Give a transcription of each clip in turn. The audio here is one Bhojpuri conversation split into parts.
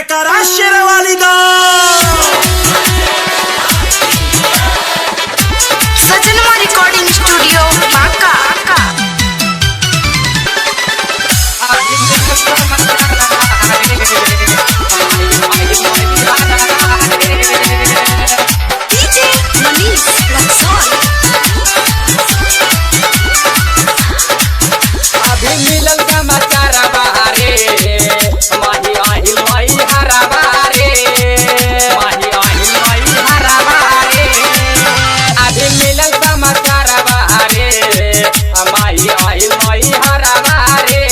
जयकारा शेरवाली दा। सजनवा recording studio Banka. DJ Manish Raxaul. अभी मिलल समाचार बारे, माही आहिल माही हरा बारे, माही आहिल माही हरा बारे। अभी मिलल समाचार बारे, माही आहिल माही हरा बारे।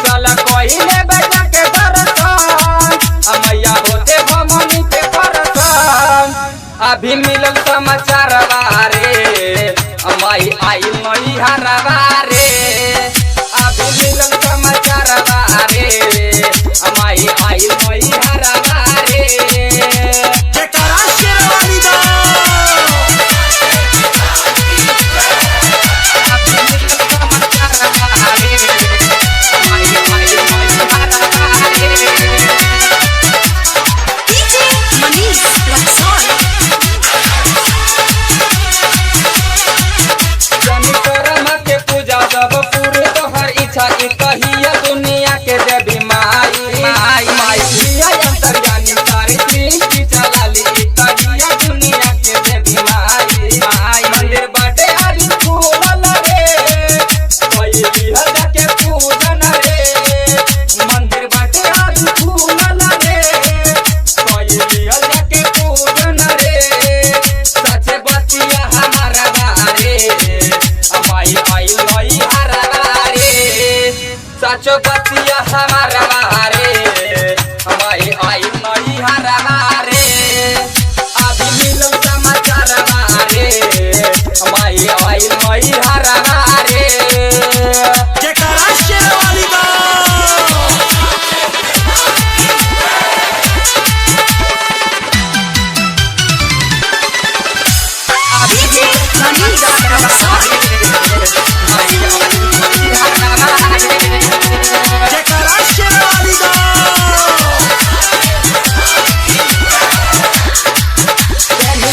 चल कोइले बजा के दर्शन, मैया होते भमनी के परसन। अभी मिलल समाचार बारे, माई आइल माही हरा बारे। अभी मिलल समाचार बारे, माई आइल माही हरा बारे। जयकारा शेरवाली दा। अभी मिलल समाचार बारे, माई आइल माही हरा बारे। डीजे मनीष रक्सौल। जनी करम के पूजा सब पूरे तोहर इच्छा, ई कहिया दुनिया के देवी माई। माई माई हिया अंतर्यामी सारी सृष्टि चलाली, ई कहिया दुनिया के देवी माई। माई मंदिर बाटे आज खुलल रे, कोई बिहल जाके पूजन रे। मंदिर बाटे आज खुलल रे, कोई बिहल जाके पूजन रे। सच बतिया हमारा बारे, माई आई माई हरा बारे। सच बतिया हमारा बारे, माई आई माई हरा बारे। अभी मिलल समाचार बारे, माई आई माई हरा बारे। जयकारा शेरवाली दा। डीजे मनीष रक्सौल। जयकारा शेरवाली दा।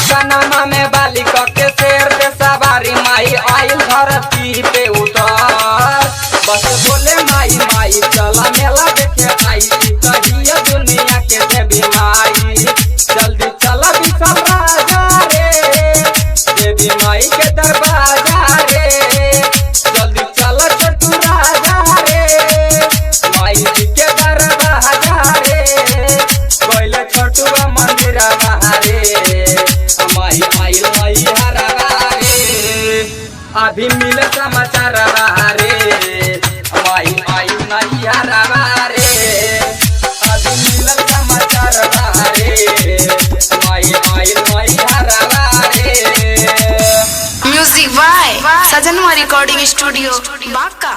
सनमा में बालिका के शेर पे सवारी, माई आइल धरती पे उतर। बस बोले माई माई चला मेला देखे आई, कहिया दुनिया के देवी माई। जल्दी चला विशाल राजा रे, देवी माई के दरवाजा रे। जल्दी चला छोटू राजा रे, माई जी के दरवाजा रे। कोइले छोटुआ मंदिर बाहरे, माई आई माई हरा रे। अभी मिल समाचार बाहरे, माई आई माई हरा रे। अभी मिल समाचार बाहरे, माई आई माई हरा रे। Music by Sajanwa recording studio Banka.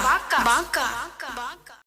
Banka.